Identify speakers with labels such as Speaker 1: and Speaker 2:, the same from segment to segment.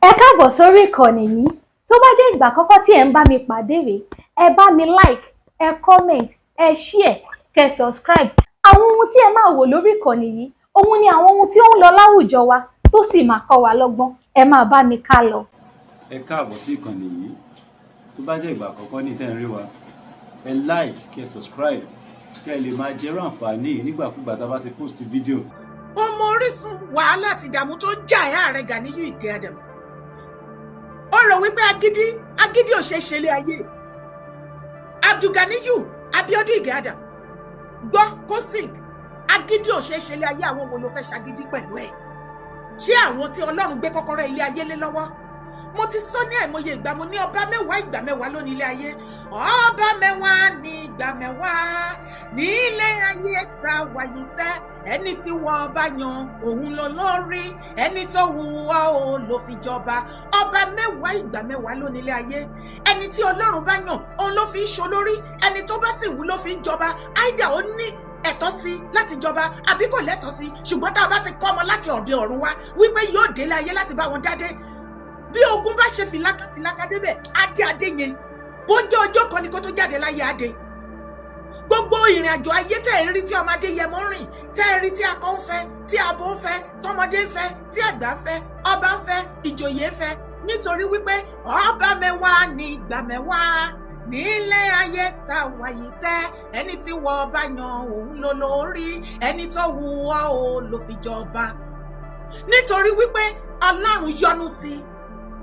Speaker 1: Ẹ káàbọ̀ sórí ìkànnì yìí. Tó bá jẹ́ ìgbà àkọ́kọ́ tí ẹ̀ ń bá mi pàdé rèé, ẹ bá mi like, ẹ comment, ẹ share, kẹ́ subscribe. Àwọn ohun tí ẹ máa wò lórí ìkànnì yìí, òun ni àwọn ohun tí ó ń lọ láwùjọ wa tó sì máa kọ́ wa lọ́gbọ́n. Ẹ máa bá mi ká lọ.
Speaker 2: Ẹ káàbọ̀ sí ìkànnì yìí. Tó bá jẹ́ ìgbà àkọ́kọ́ ní tẹ́ ń rí wa, ẹ like, kẹ́ subscribe, kẹ́ ẹ lè máa jẹ́rọ àǹfààní yìí nígbàkúgbà tá a bá ti post fídíò.
Speaker 3: Ọmọ orísun wàhálà àti ìdààmú tó ń jà ẹ́, ààrẹ Ganiyu Ige Adams, ó rò wípé agídí agídí ò ṣe é ṣe lé ayé. Abdulganiyu Abiodun Ige Adams, gbọ́ kó sink. Agídí ò ṣe é ṣe lé ayé. Àwọn wo ló fẹ́ ṣagídí pẹ̀lú ẹ̀? Ṣé àwọn tí Ọlọ́run gbé kọ́kọ́rọ́ ilé ayé lé lọ́wọ́? Mo ti sọ ní àìmọye ìgbà, mo ní ọba 10 ìgbà 10 ló ní ilé ayé. Ọba 10 ní ìgbà 10 ní ilé ayé ta wàyí sẹ́. Ẹni tí wọ́n bá yan, òun lọ lórí. Ẹni tó wù ọ́ ò ló fi jọba. Ọba 10 ìgbà 10 ló ní ilé ayé. Ẹni tí Ọlọ́run bá yàn, òun ló fi ń ṣolórí. Ẹni tó bá sì wù ló fi ń jọba. Áìdá ó ní ẹ̀tọ́ sí láti jọba àbí kò lẹ́tọ̀ọ́ sí, ṣùgbọ́n tá a bá ti kọ́ ọmọ láti ọ̀dẹ ọ̀run wá wípé yóò délé ayé láti bá wọn dádé, bí ogun bá ṣe fìlàkà fìlàkà débẹ̀, adé adé yẹn, bó jẹ́ ọjọ́ kan ni kó tó jáde láyé, adé. Gbogbo ìrìn àjò ayé tẹ́ ẹ̀ ń rí tí ọmọdé yẹmọ ń rìn, tẹ́ ẹ̀ rí tí akọ ń fẹ́, tí abo ń fẹ́, tọmọdé ń fẹ́, tí àgbà ń fẹ́, ọba ń fẹ́, ìjòyè ń fẹ́, nítorí wípé ọba 10 ní ìgbà 10 nílé ayé tá a wáyé sẹ́. Ẹni tí wọ́n bá yan, òun ló lórí. Ẹni tó wù ọ́ ò ló fi jọba, nítorí wípé Ọlọ́run yọ́nú sí i,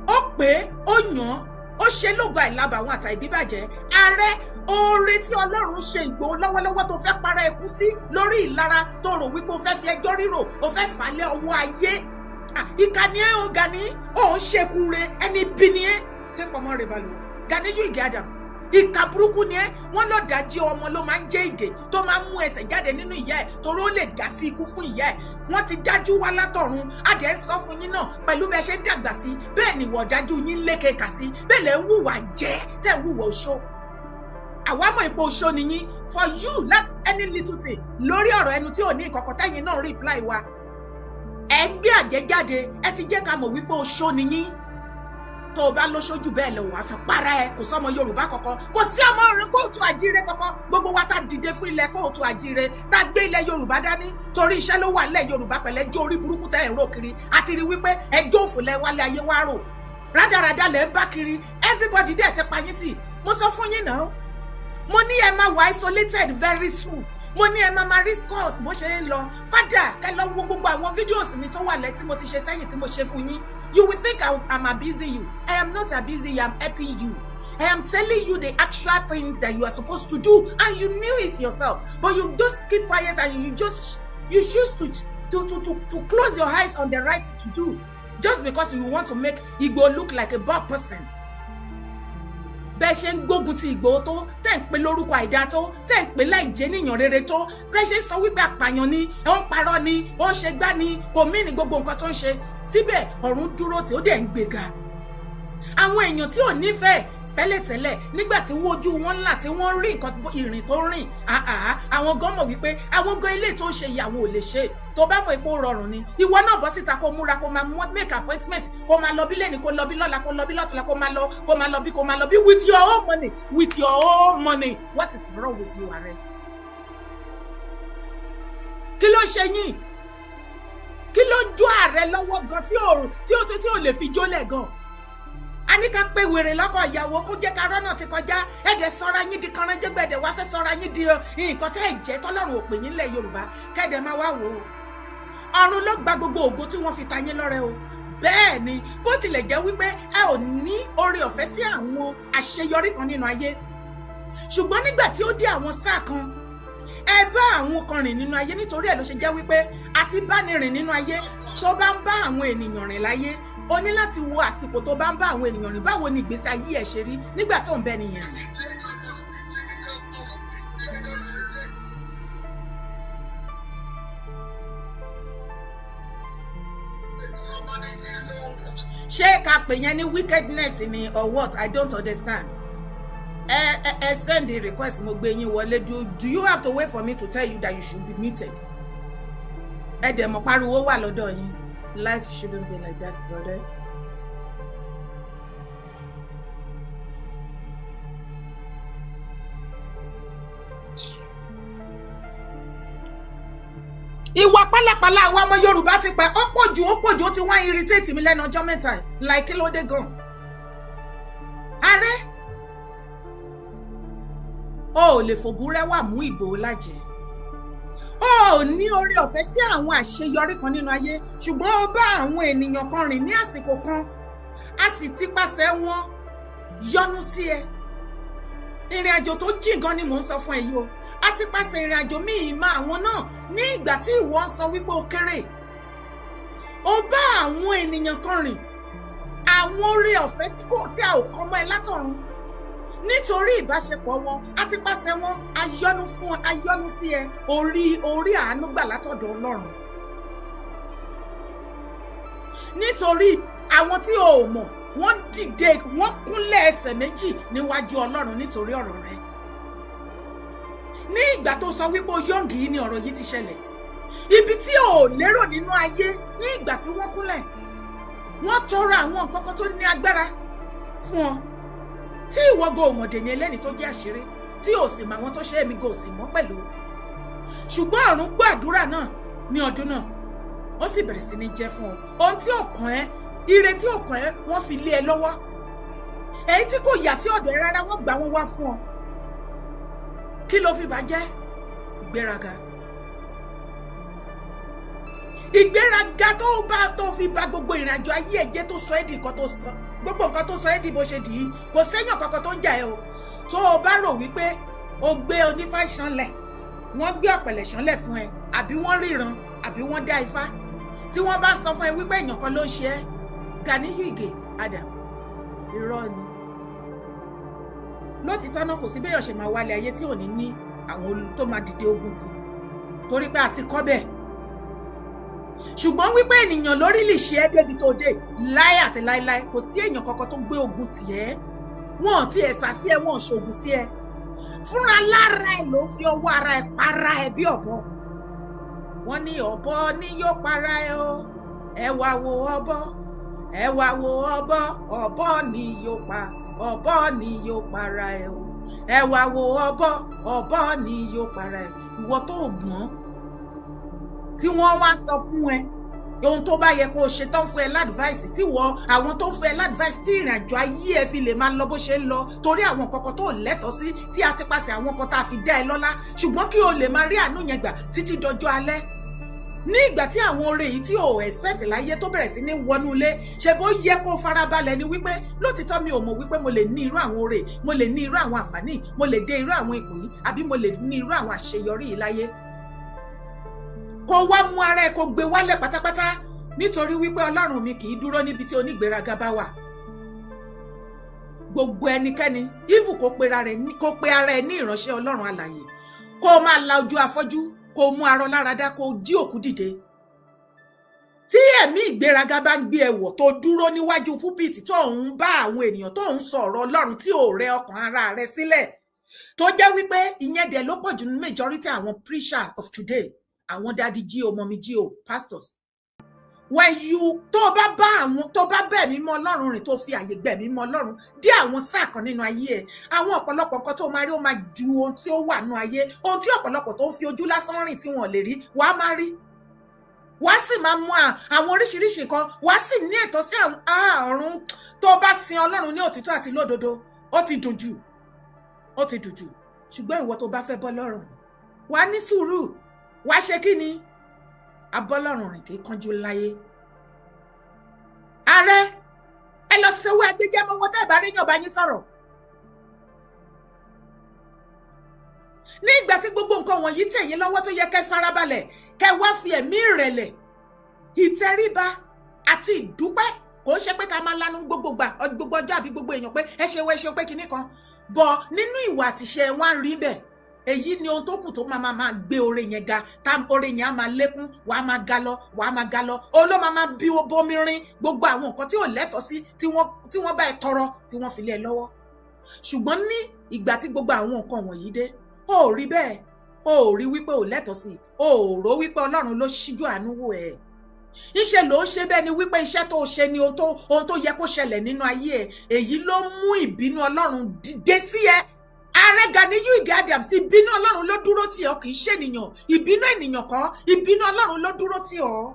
Speaker 3: ó pé ó yàn án, ó ṣe lógo àìlábàwọn àtàìdíbàjẹ́. Ààrẹ, oore tí Ọlọ́run ṣe Ìgbòho lọ́wọ́lọ́wọ́ tó fẹ́ para ẹkú sí lórí ìlara tó rò wípé ó fẹ́ fi ẹjọ́ rírò, ó fẹ́ fà á lé ọwọ́ ayé. Ìkànnì ẹ̀ ó Gani, ó ń ṣekú re. Ẹni bí ni ẹ́ tí pọ̀mọ́ rẹ̀ balùwẹ̀. Ganiyu Ige Adams, ìkà burúkú ni ẹ́. Wọ́n lọ dájí ọmọ ló máa ń jẹ́ ìgè tó máa ń mú ẹsẹ̀ jáde nínú ìyá ẹ̀, torí ó lè dá sí ikú fún ìyá ẹ̀. Wọ́n ti dájú wá látọ̀run. Adẹ̀ ń sọ fún yín náà pẹ̀lú bẹ́ẹ̀ ṣe ń dàgbà sí, bẹ́ẹ̀ ni ìwọ̀ dájú yín ń lékè kà sí, bẹ́ẹ̀ lẹ́ ń hùwà jẹ́ tẹ́ ń hùwà oṣó. Àwa mọ̀ ipò oṣó ni yín. For you láti any little thing lórí ọ̀rọ̀ ẹnu tí ò ní ìkọ̀kọ̀ tẹ́yìn náà reply wa, ẹ gbé àjẹjáde, ẹ ti jẹ́ ká mọ̀ wípé oṣó ni yín. Tó o bá lóṣojú bẹ́ẹ̀ lọ, wàá fi para ẹ. Kò sọmọ Yorùbá kankan, kò sí ọmọ rẹ kóòtù àjíire kankan. Gbogbo wa tá dìde fún ilẹ̀ kóòtù àjíire, tá gbé ilẹ̀ Yorùbá dání, torí iṣẹ́ ló wà nílẹ̀ Yorùbá pẹ̀lẹ́ jó orí burúkú tẹ́ ẹ̀ ń rò kiri. Àti rí wípé ẹjọ́ òfò lẹ wálé ayé wá rò, rádaràda lẹ ń bá kiri. Everybody dẹ̀ ti pa yín tì. Mo sọ fún yín náà, mo ní ẹ máa wà isolated very soon. Mo ní ẹ máa máa rí scores bó ṣe ń lọ padà. Kẹ́ lọ wo gbogbo àwọn videos mi tó wà lẹ́ tí mo ti ṣe sẹ́yìn, tí mo ṣe fún yín. You will think I'm abusing you. I am not abusing you. I'm helping you. I am telling you the actual thing that you are supposed to do, and you knew it yourself, but you just keep quiet and you choose to close your eyes on the right to do, just because you want to make Igbo look like a bad person. Bẹ́ẹ̀ ṣe ń gbógun ti Ìgbòho tó, tẹ́ ń pe lórúkọ àìdá tó, tẹ́ ń pe láì jẹ́ níyàn rere tó, bẹ́ẹ̀ ṣe ń sọ wípé àpàyàn ni, ó ń parọ́ ni, ó ń ṣe gbá ni, kò mí ní gbogbo nǹkan tó ń ṣe, síbẹ̀ ọ̀run dúró tí ó dẹ̀ ń gbéga. Àwọn èèyàn tí ò nífẹ̀ẹ́ tẹ́lẹ̀tẹ́lẹ̀, nígbà tí wọ́n ojú wọn ńlá, tí wọ́n rí nǹkan ìrìn tó rìn, àwọn gan mọ̀ wípé àwọn gan ilé tó ń ṣe ìyàwó ò lè ṣe. Tó bá mọ̀ ipò rọrùn ni, ìwọ náà bọ́ síta, kó múra, kó máa make appointment, kó máa lọ bí lẹ́ni, kó lọ bí lọ́la, kó lọ bí lọ́tùlá, kó máa lọ, kó máa lọ bí, kó máa lọ bí with your own money, with your own money. What is wrong with you, ààrẹ? Kí ló ń ṣe yín? Kí ló ń jó ààrẹ lọ́wọ́ gan tí ò lè fi jólẹ̀ gan? A ní ká pé wèrè lọ́kọ̀ ìyàwó kó jẹ́ ká rọ́nà ti kọjá. Ẹ̀dẹ̀ sọ́ra yín di kanranjẹ́gbẹ̀dẹ̀, wá fẹ́ sọ́ra yín di nǹkan tẹ́ ẹ̀ jẹ́ tọ́lọ́run ò pè yín lẹ̀ Yorùbá. Kẹ́dẹ̀ máa wá wò ó, ọ̀run ló gba gbogbo ògo tí wọ́n fi ta yín lọ́rẹ o. Bẹ́ẹ̀ ni, bó tilẹ̀ jẹ́ wípé ẹ ò ní oore ọ̀fẹ́ sí àwọn àṣeyọrí kan nínú ayé, ṣùgbọ́n nígbà tí ó dé àwọn sáà kan, ẹ bá àwọn kan rìn nínú ayé. Nítorí ẹ̀ ló ṣe jẹ́ wípé àti báni rìn nínú ayé, tó bá ń bá àwọn ènìyàn rìn láyé, o ní láti wo àsìkò tó bá ń bá àwọn ènìyàn rìn, báwo ni ìgbésí ayé ẹ̀ ṣe rí nígbà tó ń bẹ nìyẹn rìn. Ṣé ká pè yẹn ní wickedness ni or what? I don't understand. Ẹ send the request, mo gbé yín wọlé. Do you have to wait for me to tell you that you should be muted? Ẹ dẹ̀ mọ̀ pariwo wà lọ́dọ̀ yín. Life shouldn't be like that, brother. Ìwà pálapàla àwọn ọmọ Yorùbá ti pẹ́, ó pọ̀ jù, ó pọ̀ jù. Ó ti wá irritate mi lẹ́nu ọjọ́ mẹ́ta ẹ̀. Like, kí ló dé gan? Ààrẹ, o ò lè fòbúrẹ́wà mú Ìgbòho lájẹ. O ò ní oore ọ̀fẹ́ sí àwọn àṣeyọrí kan nínú ayé, ṣùgbọ́n o bá àwọn ènìyàn kan rìn ní àsìkò kan, a sì ti pàṣẹ wọn yọ́nú sí ẹ. Ìrìn àjò tó jìn gan ni mò ń sọ fún ẹ yìí o. A ti pàṣẹ ìrìn àjò míì mọ àwọn náà ní ìgbà tí ìwọ ń sọ wípé o kéré. O bá àwọn ènìyàn kan rìn, àwọn oore ọ̀fẹ́ tí kò tí a ò kọ́ mọ́ ẹ látọ̀run, nítorí ìbáṣepọ̀ wọn àti pàṣẹ wọn ayọ́nú fún, ayọ́nú sí ẹ, orí àánú gbà látọ̀dọ̀ Ọlọ́run. Nítorí àwọn tí o ò mọ̀, wọ́n dìde, wọ́n kúnlẹ̀ ẹsẹ̀ méjì níwájú Ọlọ́run nítorí ọ̀rọ̀ rẹ. Ní ìgbà tó sọ wípé o young yìí ni ọ̀rọ̀ yìí ti ṣẹlẹ̀. Ibi tí o ò lérò nínú ayé, ní ìgbà tí wọ́n kúnlẹ̀, wọ́n tọrọ àwọn nǹkan kan tó ní agbára fún ọ tí ìwọ go òmòdè ní ẹlẹ́ni tó jẹ́ àṣírí tí ò sì mọ àwọn tó ṣe, èmi go sì mọ́ pẹ̀lú. Ṣùgbọ́n ọ̀run gbọ́ àdúrà náà ní ọdún náà, ó sì bẹ̀rẹ̀ sí ní jẹ́ fún ọ. Ohun tí ò kàn ẹ́, ire tí ò kàn ẹ́, wọ́n fi lé ẹ lọ́wọ́. Èyí tí kò yà sí ọ̀dọ̀ ẹ rárá, wọ́n gbà wọ́n wá fún ọ. Kí ló fi bàjẹ́? Ìgbéraga. Ìgbéraga tó bá tó fi bà gbogbo ìrìnàjò ayé ẹ jẹ́, tó sọ ẹ́ di nǹkan tó sọ, gbogbo nǹkan tó sọ ẹ́ di bó ṣe dì í. Kò séyàn kankan tó ń jà ẹ́ o. Tó o bá rò wípé o gbé onífá ṣanlẹ̀, wọ́n gbé ọ̀pẹ̀lẹ̀ ṣanlẹ̀ fún ẹ, àbí wọ́n ríran, àbí wọ́n dá ifá, tí wọ́n bá sọ fún ẹ wípé èèyàn kan ló ń ṣe ẹ́, Ganiyu Ige Adams, irọ́ ni. Lótìtọ́ náà, kò sí béèyàn ṣe máa wálé ayé tí ò ní ní àwọn tó máa dìde ogun tì, torí pé a ti kọ́ bẹ́ẹ̀. Ṣùgbọ́n wípé ènìyàn lórí lè ṣe é débi tó dé, láé àti láéláé, kò sí èèyàn kankan tó gbé ogun tì ẹ́. Wọn ò tiẹ̀ sá sí ẹ, wọn ò ṣoògùn sí ẹ. Fúnra lára ẹ ló fi ọwọ́ ara ẹ para ẹ bí ọ̀bọ. Wọ́n ní ọ̀bọ ní yóò para ẹ o. Ẹ wá wo ọ̀bọ, ẹ wá wo ọ̀bọ, ọ̀bọ ní yóò pa, ọ̀bọ ní yóò para ẹ o. Ẹ wá wo ọ̀bọ, ọ̀bọ ní yóò para ẹ. Ìwọ tó gbọ́n tí wọ́n wá sọ fún ẹ ohun tó bá yẹ kó o ṣe tán, fún ẹ l'advice, tí wọ́n àwọn tó ń fún ẹ l'advice tí ìrìn àjò ayé ẹ fi lè máa lọ bó ṣe ń lọ, torí àwọn kankan tó lẹ́tọ̀ọ́ sí tí a ti paṣẹ àwọn kan tá a fi dá ẹ lọ́lá, ṣùgbọ́n kí o lè máa rí àánú yẹn gbà títí dọjọ́ alẹ́. Ní ìgbà tí àwọn oore yìí tí o expect láyé tó bẹ̀rẹ̀ sí ní wọnú ilé, ṣe bó yẹ kó farabalẹ̀ ni wípé lótìtọ́ mi ò mọ̀ wípé mo lè ní irú àwọn oore, mo lè ní irú àwọn àǹfààní, mo lè dé irú àwọn ipò yìí, àbí mo lè ní irú àwọn àṣeyọrí yìí láyé. Kó wá mú ara ẹ, kó gbé wálẹ̀ pátápátá, nítorí wípé Ọlọ́run mi kì í dúró níbi tí onígbéraga bá wà. Gbogbo ẹnikẹ́ni even kó pe ara ẹ ní ìránṣẹ́ Ọlọ́run alààyè, kó máa la ojú afọ́jú, kó mú arọ láradá, kó jí òkú dìde, tí ẹ̀mí ìgbéraga bá ń gbé ẹ wọ̀, tó dúró níwájú pulpit, tó ń bá àwọn ènìyàn, tó ń sọ̀rọ̀ Ọlọ́run, tí ò rẹ ọkàn ara rẹ sílẹ̀, tó jẹ́ wípé ìyẹn dẹ̀ ló pọ̀ jù ní majority àwọn preacher of today, àwọn daddy G.O, mummy G.O, pastors. When you tó bá bá àwọn tó bá bẹ̀ mí mọ́ Ọlọ́run rìn, tó fi àyè gbẹ̀mí mọ́ Ọlọ́run dé àwọn sáà kan nínú ayé ẹ̀, àwọn ọ̀pọ̀lọpọ̀ nǹkan tó máa rí, ó máa ju ohun tí ó wà nínú ayé, ohun tí ọ̀pọ̀lọpọ̀ tó ń fi ojú lásán rìn tí wọ́n lè rí, wàá máa rí, wàá sì máa mú àwọn oríṣiríṣi nǹkan, wàá sì ní ẹ̀tọ́ sí àwọn ọ̀run. Tó bá sin Ọlọ́run ní òtítọ́ àti lódodo, ó ti dùn jù, ó ti dùn jù. Ṣùgbọ́n ìwọ tó bá fẹ́ bọ́ lọ́rùn, wàá ní sùúrù, wàá ṣe kí ni abọ́lọ́run rìn kì í kánjú láyé. Ààrẹ, ẹ lọ sẹ́wọ́ agbẹjẹ́mọ́wọ́ tẹ́ ẹ bá rí yàn bá yín sọ̀rọ̀. Ní ìgbà tí gbogbo nǹkan wọ̀nyí tẹ̀ yín lọ́wọ́, tó yẹ kẹ́ farabalẹ̀, kẹ́ wá fi ẹ̀mí ìrẹ̀lẹ̀, ìtẹríba àti ìdúpẹ́. Kò ń ṣe pé ká máa lanu gbogbo gbà, gbogbo ọjọ́, àbí gbogbo èèyàn pé ẹ ṣe wọ, ẹ ṣe pé kinní kan bọ̀ nínú ìwà àtìṣe wọn á rí bẹ́ẹ̀. Èyí ni ohun tó kù tó máa máa gbé oore yẹn ga, tá oore yẹn á máa lékún, wàá máa ga lọ, wàá máa ga lọ. Òun ló máa máa bí bomi rin gbogbo àwọn nǹkan tí ò lẹ́tọ̀ọ́ sí tí wọ́n bá ẹ tọrọ, tí wọ́n fi lé ẹ lọ́wọ́. Ṣùgbọ́n ní ìgbà tí gbogbo àwọn nǹkan wọ̀nyí dé, o ò rí bẹ́ẹ̀. O ò rí wípé ò lẹ́tọ̀ọ́ sí, o ò rò wípé Ọlọ́run ló ṣíjú àánú wò ẹ́. Ńṣe ló ń ṣe bẹ́ẹ̀ ni wípé iṣẹ́ tó ṣe ni ohun tó yẹ kó ṣẹlẹ̀ nínú ayé ẹ̀. Èyí ló mú ìbínú Ọlọ́run dìde sí ẹ. Ààrẹ. Ààrẹ Ganiyu Ige Adams, ìbínú Ọlọ́run ló dúró tì ọ́, kì í ṣènìyàn. Ìbínú ènìyàn kọ́, ìbínú Ọlọ́run ló dúró tì ọ́.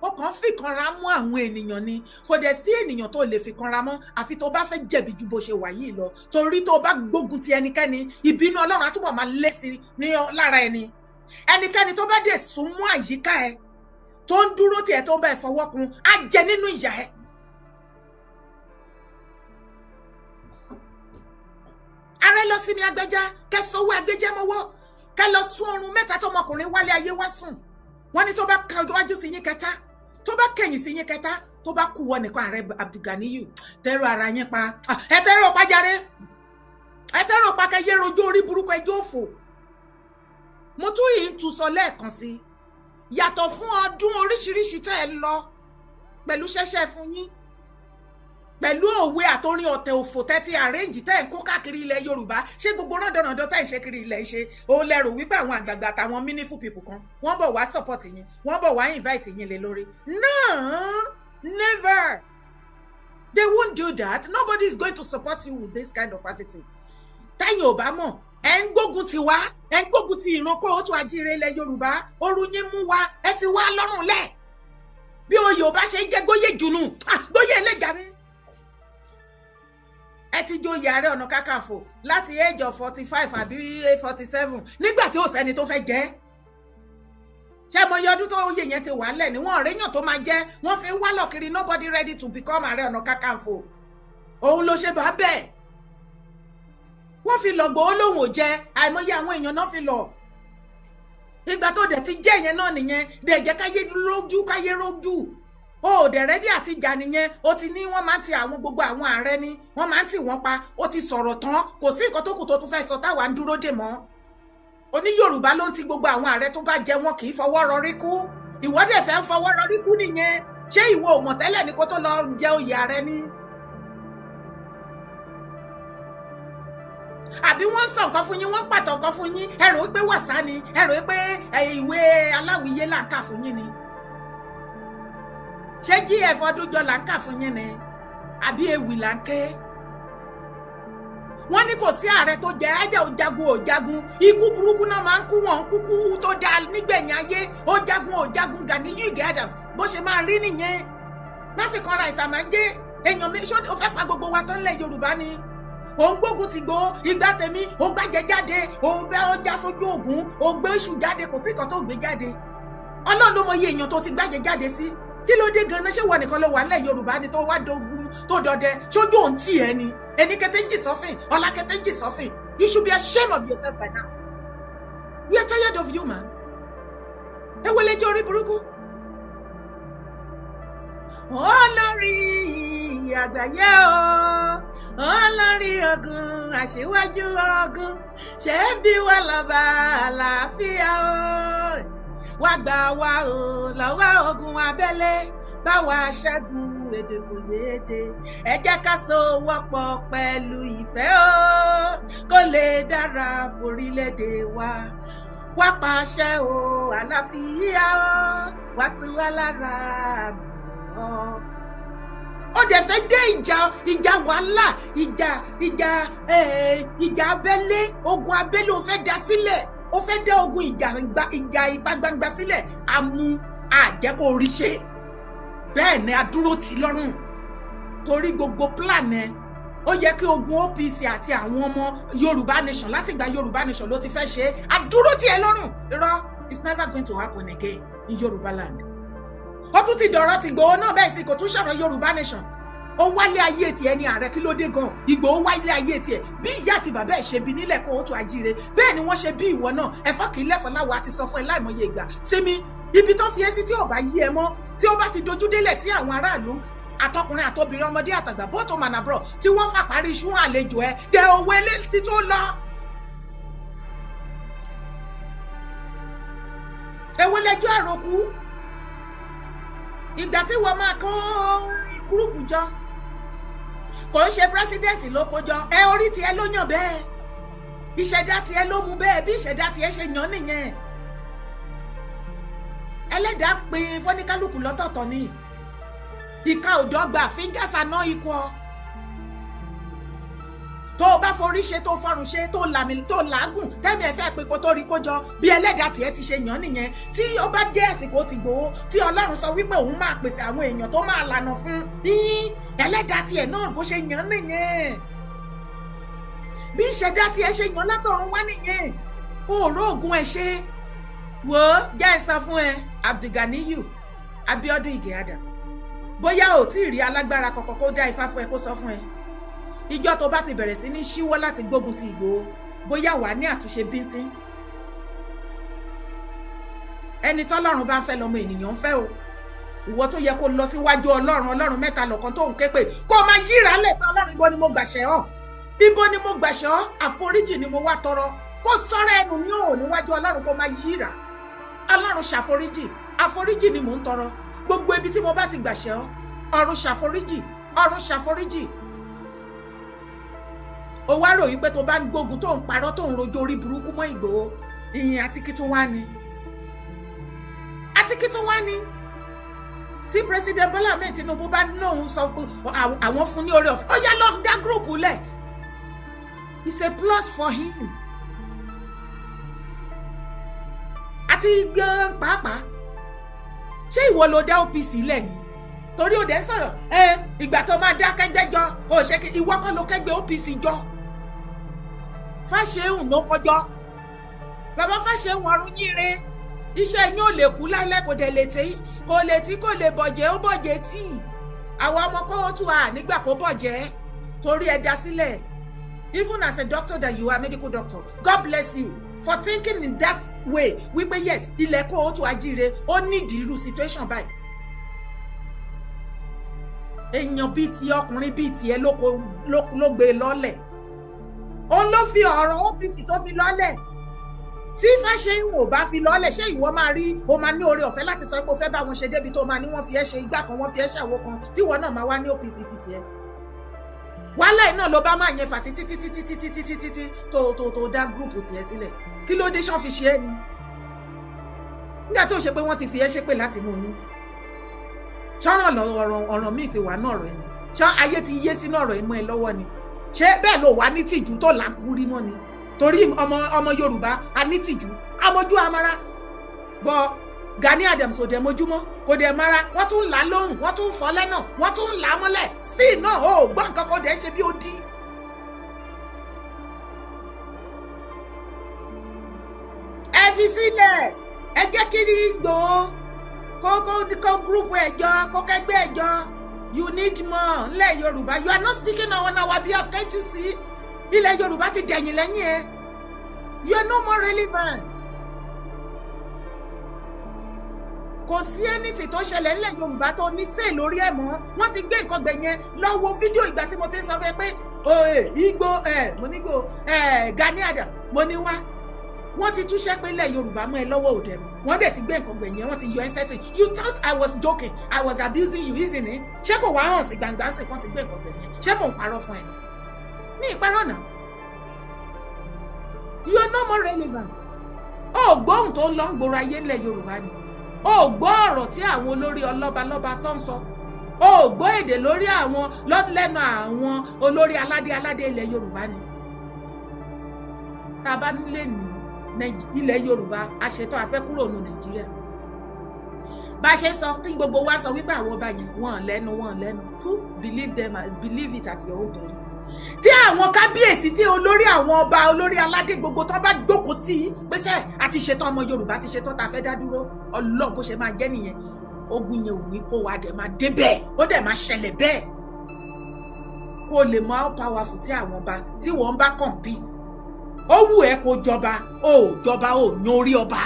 Speaker 3: Ó kàn fìkanra mú àwọn ènìyàn ni. Kò dẹ̀ sí ènìyàn tó lè fìkanra mọ́, àfi tó bá fẹ́ jẹ̀bi ju bó ṣe wà yìí lọ. Torí tó bá gbógun ti ẹnikẹ́ni, ìbínú Ọlọ́run á túbọ̀ máa lé sí ní lára ẹni. Ẹnikẹ́ni tó bá dẹ̀ sún mọ́ àyíká ẹ, tó ń dúró tiẹ̀, tó ń bá ẹ fọwọ́ kun, á jẹ nínú ìyà ẹ. Ààrẹ, lọ sí mi agbẹjá, kẹ sọwọ́ agbẹjẹ mọ́wọ́, kẹ lọ sún oorun mẹ́ta tọmọkùnrin wálé ayé wá sùn. Wọ́n ní tó bá wájú sí yín kẹta, tó bá kẹ̀yìn sí yín kẹta, tó bá kú wọ nìkan. Ààrẹ Abdulganiyu, tẹ́rọ ara yín pa. Ẹ tẹ́rọ pa jàre, ẹ tẹ́rọ pa, kẹ yé rojú orí burúkú, ẹjọ́ òfò. Mo tún yìí ń tún sọ lẹ́ẹ̀kan sí, yàtọ̀ fún ọdún oríṣiríṣi tẹ́ ẹ lọ pẹ̀lú ṣẹ́ṣẹ́ fún yín, pẹ̀lú òwe àtorin ọ̀tẹ̀ òfò tẹ́ ti arrange, tẹ́ ń kó káàkiri ilẹ̀ Yorùbá, ṣé gbogbo rọ́dọ̀rọ̀dọ̀ tẹ́ ń ṣe kiri ilẹ̀ ṣe òun lẹ́rù wípé àwọn àgbààgbà àtàwọn meaningful people kan wọ́n bọ̀ wá support yín, wọ́n bọ̀ wá invite yín lé lórí? No, never. They won't do that. Nobody is going to support you with this kind of attitude. Tẹ́yìn ò bá mọ̀, ẹ̀ ń gbógun ti wá, ẹ̀ ń gbógun ti ìran kóòtù àjíire ilẹ̀ Yorùbá. Oru yín mú wa, ẹ fi wá lọ́rùn lẹ̀. Bí oyè ò bá ṣe jẹ́ gbóyè jùnú, gbóyè ẹlẹ́jàre. Ẹ ti joyè Ààrẹ Ọ̀nà Kakanfò láti age of 45 àbí 47, nígbà tí ò sẹ́ni tó fẹ́ jẹ́. Ṣé mo yọ ọdún tó oyè yẹn ti wà lẹ̀ ní wọ́n ọ̀rẹ́yàn tó máa jẹ́, wọ́n fi ń wá lọ́kiri. Nobody ready to become Ààrẹ Ọ̀nà Kakanfò. Òun ló ṣe bá bẹ́ẹ̀, wọ́n fi lọ gbòó, lòun ò jẹ. Àìmọye àwọn èèyàn náà fi lọ. Ìgbà tó dẹ̀ ti jẹ́ yẹn náà nìyẹn, dẹ̀ jẹ́ káyé lójú, káyé rójú. O ò dẹ̀ ready àti ìjà nìyẹn. O ti ní wọ́n máa ń ti àwọn gbogbo àwọn ààrẹ ni wọ́n máa ń tì wọ́n pa. O ti sọ̀rọ̀ tán, kò sí nǹkan tó kù tó tún fẹ́ sọ táwa ń dúró dè mọ́. Oní Yorùbá ló ń ti gbogbo àwọn ààrẹ tó bá jẹ, wọn kì í fọwọ́ rọrí kú. Ìwọ dẹ̀ fẹ́ ń fọwọ́ rọrí kú nìyẹn. Ṣé ìwọ ò mọ̀ tẹ́lẹ̀ ni kó tó lọ jẹ oyè ààrẹ ni? Àbí wọ́n ń sọ nǹkan fún yín, wọ́n ń pàtó nǹkan fún yín, ẹ rò pé wàsá ni, ẹ rò pé ìwé aláwìyé là ń kà fún yín ni? Ṣé gf ọdúnjọ là ń kà fún yín ni, àbí ewì là ń ké? Wọ́n ní kò sí ààrẹ tó jẹ ẹdẹ, ò jagun, ò jagun, ikú burúkú náà máa ń kú, wọn ń kúkú tó dáa nígbẹ̀yìn ayé. Ó jagun, ò jagun, Ganiyu Ige Adams, bó ṣe máa rí nìyẹn. Má fi kanra ìtàmájẹ èèyàn mi. Ṣó o fẹ́ pa gbogbo wa tán lẹ̀ Yorùbá ni? Òun gbógun ti gbó ìgbà tèmi, òun gbàjẹ jáde, òun bẹ ọjà sójú ògùn, òun gbé oṣù jáde, kò sí nǹkan tó gbé jáde. Ọlọ́run ló mọ iye èèyàn tó ti gbàjẹ jáde sí. Kí ló dé ganan? Ṣé wọ nìkan ló wà nílẹ̀ Yorùbá ni tó wá dogun tó dọdẹ sójú òun tì ẹ ni? Ẹni kẹtẹ jì sọfìn, ọlá kẹtẹ jì sọfìn. You should be ashamed of yourself by now. We are tired of you, man. Ẹ wọlé jẹ́ orí burúkú. Olórí àgbáyé o, olórí ogun, aṣíwájú ogun, ṣé bí wà lọ́ba àlàáfíà o, wá gbà wá o lọ́wọ́ ogun abẹ́lé, bá wa ṣẹ́gun èdè kò yéde. Ẹ jẹ́ ká sowọ́pọ̀ pẹ̀lú ìfẹ́ o, kó lè dára forílẹ̀-èdè wa. Wá pàṣẹ o àlàáfíà o, wá tú wa lára ọ. Ó dẹ̀ fẹ́ dé ìjà, ìjà wàhálà, ìjà ìjà ìjà abẹ́lé, ogun abẹ́lé, ó fẹ́ dá sílẹ̀, ó fẹ́ dá ogun ìjà ìjà ìta gbangba sílẹ̀. Àmú àjẹkọ̀ orí ṣe bẹ́ẹ̀ ni adúró ti lọ́rùn, torí gbogbo plan ẹ, ó yẹ kí ogun OPC àti àwọn ọmọ Yorùbá nation, láti gba Yorùbá nation ló ti fẹ́ ṣe é. Adúró ti ẹ lọ́rùn. Irọ́, it's never going to happen again in Yorùbá land. Ó tún ti dọ̀rọ̀ ti Ìgbòho náà bẹ́ẹ̀ sì, kò tún sọ̀rọ̀ Yorùbá nation. Ó wálé ayé tiẹ̀ ní ààrẹ. Kí ló dé gan? Ìgbòho wálé ayé tiẹ̀. Bí ìyá àti bàbá ẹ̀ ṣe bí nílẹ̀ kó o tó ajíire, bẹ́ẹ̀ ni wọ́n ṣe bí ìwọ náà. Ẹ̀fọ́ kì í lẹ́fọ̀ọ́ láwọ̀. Àti sọ fún ẹ láìmọye ìgbà, sinmi ibi tó fi ẹ́ sí. Tí ò bá yí ẹ mọ́, tí ó bá ti dojú délẹ̀, tí àwọn aráàlú, àtọkùnrin àtobìnrin, ọmọdé àtàgbà, both home and abroad, tí wọ́n fà parí iṣu àlejò ẹ dẹ owó eléyìí tó lọ. Èwo lẹjọ́ àròkù? Ìgbà tí wọ́n máa kó group jọ, kò ń ṣe president ló kó jọ ẹ. Orí tiẹ̀ ló yàn bẹ́ẹ̀, ìṣẹ̀dá tiẹ̀ ló mú bẹ́ẹ̀. Bí ìṣẹ̀dá tiẹ̀ ṣe yàn nìyẹn. Ẹlẹ́dàá pín fọ́níkálùkù lọ́tọ̀ọ̀tọ̀ ni. Ìka ò dọ́gba, fingers are not equal. Tó o bá forí ṣe, tó fọrùn ṣe, tó làmì, tó làágùn, tẹ́mi ẹ̀ fẹ́ pé kó tó rí kó jọ, bí ẹlẹ́dàá tiẹ̀ ti ṣe yàn nìyẹn. Tí ó bá dé àsìkò ti Ìgbòho, tí Ọlọ́run sọ wípé òun máa pèsè àwọn èèyàn tó máa lànà fún yín, ẹlẹ́dàá tiẹ̀ náà bó ṣe yàn nìyẹn, bí ìṣẹ̀dá tiẹ̀ ṣe yàn látọ̀run wá nìyẹn. Òòró ògùn ẹ̀ ṣe wò ó. Jẹ́ ẹ sọ fún ẹ, Abdulganiyu Abiodun Ige Adams, bóyá ò tí ì rí alágbára kọ̀ọ̀kan kó dá ifá fún ẹ, kó sọ fún ẹ, ìjọ tó bá ti bẹ̀rẹ̀ sí ní ṣíwọ́ láti gbógun ti Ìgbòho, bóyá wàá ní àtúnṣe bíntín. Ẹni tọ́lọ́run bá ń fẹ́ lọ́mọ ènìyàn ń fẹ́ o. Ìwọ tó yẹ kó lọ síwájú Ọlọ́run, Ọlọ́run mẹ́ta lọ́kan tó ń ké pè, kó máa yíra lẹ̀ pé, "Ọlọ́run, ibo ni mo gbàṣẹ́ ọ́? Ibo ni mo gbàṣẹ́ ọ́? Àforíjì ni mo wá tọrọ." Kó sọ̀rọ̀ ẹnu ní ò níwájú Ọlọ́run, kó máa yíra, "Ọlọ́run, ṣàforíjì, àforíjì ni mò ń tọrọ. Gbogbo ibi tí mo bá ti gbàṣẹ́ ọ́, ọ̀run ṣàforíjì, ọ̀run ṣàforíjì." Ó wá rò wípé tó bá ń gbógun, tó ń parọ́, tó ń rojọ́ orí burúkú mọ́ Ìgbòho, ìyìn àti kí tún wá ni, àti kí tún wá ni. Tí President Bola Ahmed Tinubu bá nóun sọ àwọn fún ní oore ọ̀fẹ́, ó yá, lọ dá group lẹ̀. It's a plus for him. Àti gan pàápàá, ṣé ìwọ ló dá OPC lẹ̀ ni? Torí òde ń sọ̀rọ̀ ẹ, ìgbà tó máa dá kẹ́gbẹ́ jọ, ó ṣe kí ìwọ kọ́ ló kẹ́gbẹ́ OPC jọ. Fáṣẹ̀hùn ló kọjọ́. Bàbá Fáṣẹ̀hùn, ọ̀run yíre, iṣẹ́ yín ò lè kú láíláí, kò dẹ̀ lè tí, kò lè tí, kò lè bọ̀jẹ́. Ó bọ̀jẹ́ tí àwa ọmọ kóòtù à nígbà kó bọ̀jẹ́, torí ẹ dá sílẹ̀. Even as a doctor that you are, medical doctor, God bless you for thinking in that way wípé yes, ilẹ̀ kóòtù ajíire, ó nídìí irú situation báyìí. Èèyàn bíi ti ọkùnrin bíi tiẹ̀ ló gbé lọ́lẹ̀, òun ló fi ọ̀rọ̀ OPC tó fi lọ́lẹ̀. Tí Fáṣẹ̀hùn ò bá fi lọ́lẹ̀, ṣé ìwọ máa rí o máa ní oore ọ̀fẹ́ láti sọ pé o fẹ́ bá wọn ṣe débi tó máa ní wọ́n fi ẹ́ ṣe igbá kan, wọ́n fi ẹ́ ṣàwo kan, tí ìwọ náà máa wá ní OPC títí ẹ? Wàhálà iná ló bá máa yẹn fà títí títí títí títí títí tó dá group tiẹ̀ sílẹ̀. Kí ló dé? Ṣán fi ṣe é ni? Nígbà tí ó ṣe pé wọ́n ti fi ẹ́ ṣépè láti inú oyún, ṣọ́ràn ọ̀rọ̀ míì ti wà náà ọ̀rọ̀ ẹni, ṣọ́ ayé ti yé sínú ọ̀rọ̀ ìmọ̀ ẹ lọ́wọ́ ni? Ṣé bẹ́ẹ̀ ló wà ní tìjú tó làkúrí mọ́ ni? Torí ọmọ Yorùbá a ní tìjú, amójú amara bọ. Gani Adams ò dẹ̀ mojúmọ́, kò dẹ̀ mara. Wọ́n tún là á lóhùn, wọ́n tún fọ́ lẹ́nà, wọ́n tún là á mọ́lẹ̀, still náà ó gbọ́ nǹkan kan dẹ̀ ṣe bí ó dí. Ẹ fi sílẹ̀, ẹ jẹ́ kí Ìgbòho kó group ẹ̀jọ́, kó kẹ́gbẹ́ ẹ̀jọ́. You need more ńlẹ̀ Yorùbá. You are not speaking on our behalf. Can't you see? Ilẹ̀ Yorùbá ti dẹ̀yìn lẹ́yìn ẹ. You are no more relevant. Kò sí anything tó ṣẹlẹ̀ ńlẹ̀ Yorùbá tó ní sè lórí ẹ̀ mọ́. Wọ́n ti gbé nǹkan gbẹ̀yẹn. Lọ wo fídíò ìgbà tí mo ti ń sọ fẹ́ pé Ìgbò ẹ̀, mo ní gbò ẹ̀, Gani Adams, mo ní wá, wọ́n ti túṣẹ́ pé ilẹ̀ Yorùbá mọ́ ẹ lọ́wọ́ òde mọ́. Wọ́n dẹ̀ ti gbé nǹkan gbẹ̀yìn, wọ́n ti yọ ẹ́ sẹ́tì. You thought I was joking, I was abusing you, isn't it? Ṣé kò wá hàn sí gbangba sí wọ́n ti gbé nǹkan gbẹ̀yìn? Ṣé mò ń parọ́ fún ẹ ní ìparọ́ náà? You are no more relevant. Ó gbóhùn tó ń lọ ń gbòòrò ayé ńlẹ̀ Yorùbá ni. Ó gbọ́ ọ̀rọ̀ tí àwọn olórí ọlọ́balọ́ba tó ń sọ. Ó gbọ́ èdè lórí àwọn lẹ́nu àwọn olórí aládé aládé ilẹ̀ Yorùbá ni. Tá a bá nílé ní ilẹ̀ Yorùbá, a ṣetán, a fẹ́ kúrò nù Nàìjíríà. Bá a ṣe sọ tí gbogbo wa sọ wípé àwọn ọba yẹn, wọ́n lẹ́nu, wọ́n lẹ́nu. Who believe them? Believe it at your own peril. Tí àwọn kábíyèsí, tí olórí àwọn ọba, olórí aládé gbogbo tó bá jókòó tí pèsè àti ṣetán, ọmọ Yorùbá ti ṣetán, tá a fẹ́ dá dúró, Ọlọ́run, bó ṣe máa jẹ́ nìyẹn. Ogun yẹn ò ní kó wa dẹ̀ máa débẹ̀, ó dẹ̀ máa ṣẹlẹ̀ bẹ́ẹ̀. Kó lè mọ how powerful tí àwọn ọba tí wọ́n bá compete. Ó wù ẹ́ kó jọba, ó jọba, ó yan orí ọba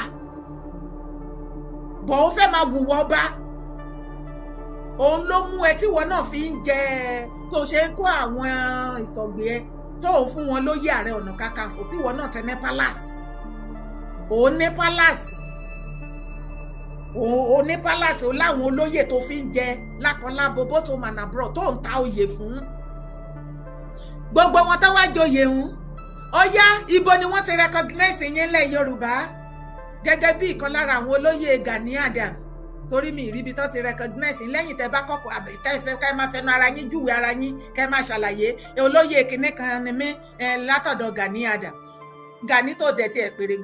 Speaker 3: bọ̀, ó fẹ́ máa wùwọ́ ọba. Òun ló mú ẹ tíwọ náà fi ń jẹ, tó ṣe ń kó àwọn ìsọ̀gbé ẹ, tó ń fún wọn lóyè Ààrẹ Ọ̀nà Kakanfò, tíwọ náà tẹ ní palace. Òun ní palace, òun ní palace, ó láwọn olóyè tó fi ń jẹ lákọlábo, bó tó mànàbọ̀ tó ń ta oyè fún gbogbo wọn tó wá joyè ń. Ó yá, ibo ni wọ́n ti recognize yín lẹ̀ Yorùbá gẹ́gẹ́ bí ìkan lára àwọn olóyè Gani Adams? Torí mi ìríbi tó ti recognize lẹ́yìn tẹ́ bá kọ́kọ́ àbẹ̀ tẹ́ fẹ́ ká máa fẹnu ara yín júwe ara yín, kẹ́ máa ṣàlàyé olóyè kinní kan ni mí látọ̀dọ̀ Gani Adam. Gani tó dẹ̀ tiẹ̀ pèrè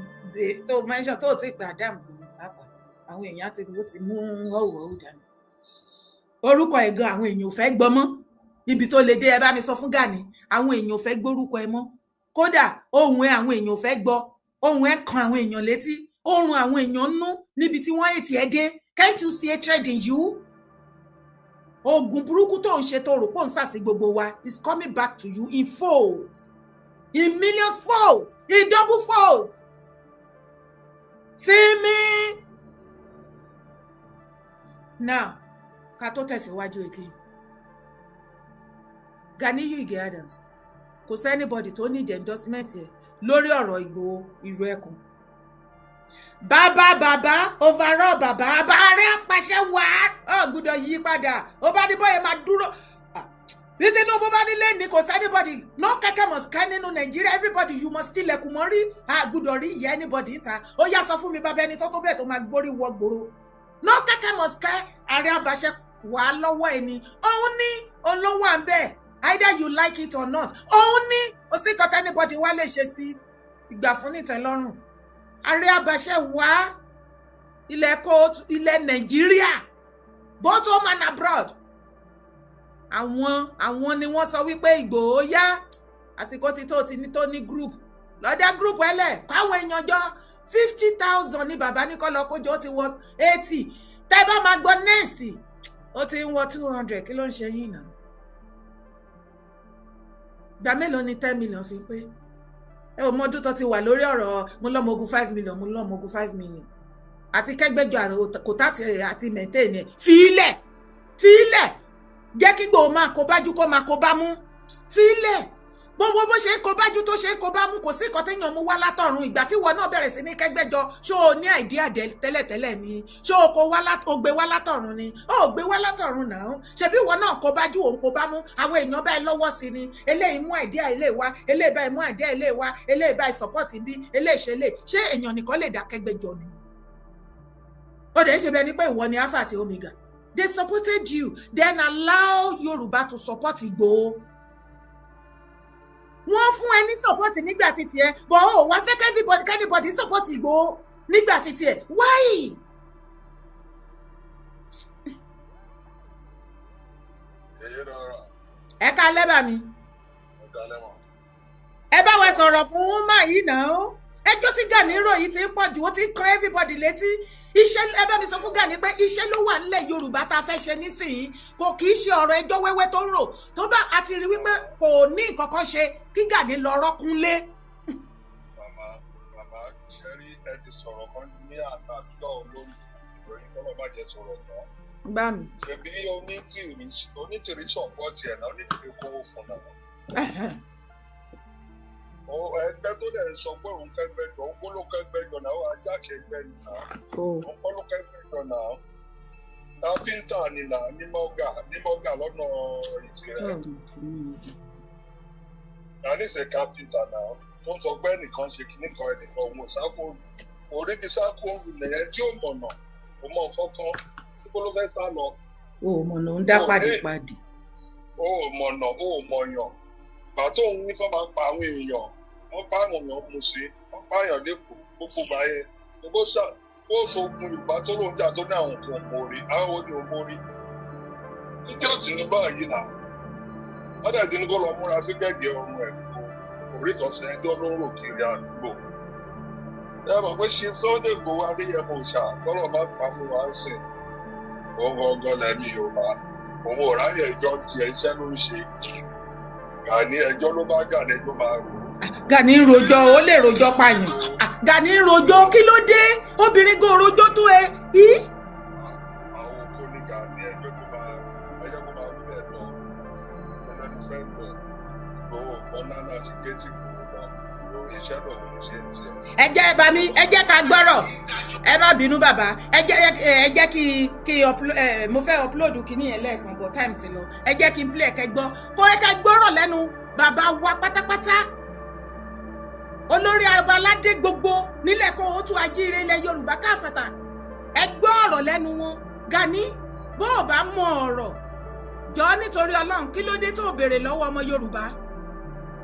Speaker 3: tó mention tó ti pè Adam gan pàápàá, àwọn èèyàn ti ó ti mú ọ̀wọ̀ dànù orúkọ ẹ̀ gan. Àwọn èèyàn ò fẹ́ gbọ́ mọ́ ibi tó lè dé. Ẹ bá mi sọ fún Gani, àwọn èèyàn ò fẹ́ gbórúkọ ẹ mọ́. Kódà ohùn ẹ, àwọn èèyàn ò fẹ́ gbọ́. Ohùn ẹ kan àwọn èèyàn létí, ó run àwọn èèyàn nú níbi tí wọ́n ètì ẹ dé. Can't you see hatred in you? Oògùn burúkú tó ń ṣe, tó rò pò ń sàsí gbogbo wa, is coming back to you in fold, in millions fold, in double fold. See me now. Ká tó tẹ̀síwájú èké, Ganiyu Ige Adams, kò sí anybody tó ní endorsement yẹ lórí ọ̀rọ̀ Ìgbòho ìlú ẹkùn. Bàbá bàbá overall, bàbá ààrẹ apàṣẹ wá ọ gbọ́dọ̀ yí padà. Ó bá ní bóyá máa dúró bí Tinubu bá nílé ní, kò sí anybody, no kẹ̀kẹ́ must kẹ́ nínú Nàìjíríà. Everybody, you must tilẹ̀kùn mọ́ rí. A gbọ́dọ̀ rí ìyá anybody níta. Ó yá, sọ fún mi, bàbá ẹni tó tó bẹ́ẹ̀ tó máa gbórí wọ gbòòrò. No kẹ̀kẹ́ must kẹ́. Ààrẹ apàṣẹ wà lọ́wọ́ ẹni òun ní, òun ló wà ń bẹ́ẹ̀, either you like it or not. Òun ní ó sì kọ́tà anybody wá lè ṣe sí ìgbà fún nìtẹ́lọ́rùn. Ààrẹ abàṣẹ wá ilẹ̀ kóòtù ilẹ̀ Nàìjíríà, both home and abroad, àwọn ni wọ́n sọ wípé Ìgbòho yá, àsìkò tí tó ti ní tó ní group lọ́dẹ group ẹlẹ̀ káwọn èèyàn jọ. 50,000 ní bàbá ní kọ́ lọ kójọ, ó ti wọ 80. Tẹ́ bá máa gbọ́ nẹ́ẹ̀sì, ó ti ń wọ 200. Kí ló ń ṣe yín náà? Ìgbà mélòó ni 10 million fi pé? Ẹ ò mọdún tó ti wà lórí ọ̀rọ̀ mo lọ́mọ ogun 5 million, mo lọ́mọ ogun 5 million àti kẹgbẹ́jọ kò tá àti maintain ẹ̀. Fílẹ̀, fílẹ̀, jẹ́ kí Ìgbòho máa kó bájú, kó máa kó bá mú. Fílẹ̀, gbogbo bó ṣe kó bájú tó ṣe kó bá mú, kò sí nǹkan téèyàn mú wá látọ̀run. Ìgbà tí ìwọ náà bẹ̀rẹ̀ sí ní kẹ́gbẹ́jọ, ṣó o ní idea tẹ́lẹ̀tẹ́lẹ̀ ni? Ṣó o kó wá, o gbé wá látọ̀run ni? Ó gbé wá látọ̀run náà. Ṣebí ìwọ náà kó bájú, òun kó bá mú, àwọn èèyàn báyìí lọ́wọ́ sí ni. Eléyìí mú idea ilé wa, eléyìí báyìí mú idea ilé wa, eléyìí báyìí support bí eléyìí ṣe lè ṣé. Èèyàn nìkan lè dá kẹ́gbẹ́jọ ni? Ó dẹ̀ ṣe bẹ́ẹ̀ ni pé ìwọ ni alpha àti omega. They supported you, then allow Yorùbá to support Ìgbòho. Wọ́n fún ẹ ní support nígbà títí ẹ, but ó wá fẹ́ kí anybody support Ìgbòho nígbà títí ẹ. Why? Ẹ ká lẹ́bàá mi, ẹ bá wa sọ̀rọ̀ fún máa yìí náà. Ẹjọ́ tí Gani rò yìí ti ń pọ̀ jù, ó ti ń kan everybody létí. Iṣẹ́, ẹ bá mi sọ fún Gani pé iṣẹ́ ló wà nílẹ̀ Yorùbá tá a fẹ́ ṣe nísìnyí. Kò kì í ṣe ọ̀rọ̀ ẹjọ́ wẹ́wẹ́ tó ń rò. Tó bá a ti rí wípé kò ní nǹkan kan ṣe, kí Gani lọ rọ́kúnlé.
Speaker 4: Màmá, màmá, ṣẹ́rí, ẹ ti sọ̀rọ̀ kan ní àná àdúgbò lórí ìròyìn, kọ́lọ́ má jẹ́ sọ̀rọ̀ tán.
Speaker 3: Gbá mi.
Speaker 4: Ṣebí Onítìrí, Onítìrí support ẹ̀ náà, Onítìrí kówó fún náà. Ẹgbẹ́ tó dẹ̀ sọ pé òun kẹgbẹ́jọ, òun kó ló kẹgbẹ́jọ náà, ajá kẹgbẹ́ nìyà, òun kọ́ ló kẹgbẹ́jọ náà. Káfíńtà ni nà ní mọ́gà, ní mọ́gà lọ́nà Ìtìrẹ́. Náà káfíńtà náà tó ń sọ pé ẹnìkan ṣe kinní kan, ẹnìkan òun ò sáko orí bí sáko nìyẹn tí ò mọ̀nà, kò mọ̀ nǹkan kan kó ló fẹ́ sá lọ.
Speaker 3: O ò mọ̀nà, ń dá pàdípàdì.
Speaker 4: O ò mọ̀nà, o ò mọ̀yàn. Gbà tó ń ní kó máa pa àwọn èèyàn, wọ́n pa àwọn èèyàn mú sí, wọ́n pa èèyàn lẹ́kọ̀ọ́ gbogbo báyẹn gbogbo sá ó fogun Yorùbá tó lóun jà tó ní àwọn kò mórí, àwọn wo ni ò mórí títí òtí ní báyìí náà. Wọ́n dẹ̀ ti ní kó lọ múra sí gẹ̀gẹ̀ ọrùn ẹ̀, kò rí kan sẹ́ńtọ́ ló ń rò kiri àdúgbò. Ẹ mọ̀ pé ṣe Sunday Igboho Adéyẹmọ ṣá tọ́lọ̀ bá pa fún wa ń sìn, òun gangan lẹ́nu Yorùbá, òun ò ráyè ẹjọ́ tiẹ̀, iṣẹ́ ló ń ṣe. Gani, ẹjọ́ ló bá Gani tó máa rò.
Speaker 3: Gani ń rojọ́, ó lè rojọ́ pààyàn. Gani ń rojọ́, kí ló dé? Obìnrin gan rojọ́ tó ẹ.
Speaker 4: Àwọn okó ní Gani, ẹjọ́ tó máa ẹjọ́ kó máa wúlẹ̀ lọ ẹlẹ́nu fẹ́ lọ. Ìgbòho kan náà láti géètì Ìgbòho lọ, iṣẹ́ lòun ṣe ń tiẹ̀.
Speaker 3: Ẹ jẹ́ ẹ bá mi, ẹ jẹ́ ká gbọ́rọ̀. Ẹ má bínú bàbá, ẹ jẹ́ kí mo fẹ́ upload kìíní yẹn lẹ́ẹ̀kan, but time ti lọ. Ẹ jẹ́ kí n play ẹ̀kẹ́ gbọ́, kó ẹ ká gbọ́rọ̀ lẹ́nu bàbá wa pátápátá, olórí aládé gbogbo nílẹ̀ kó o tún ajíire ilẹ̀ Yorùbá káfàtà. Ẹ gbọ́ ọ̀rọ̀ lẹ́nu wọn. Gani, bó o bá mọ ọ̀rọ̀ jọ, nítorí Ọlọ́run, kí ló dé tó o béèrè lọ́wọ́ ọmọ Yorùbá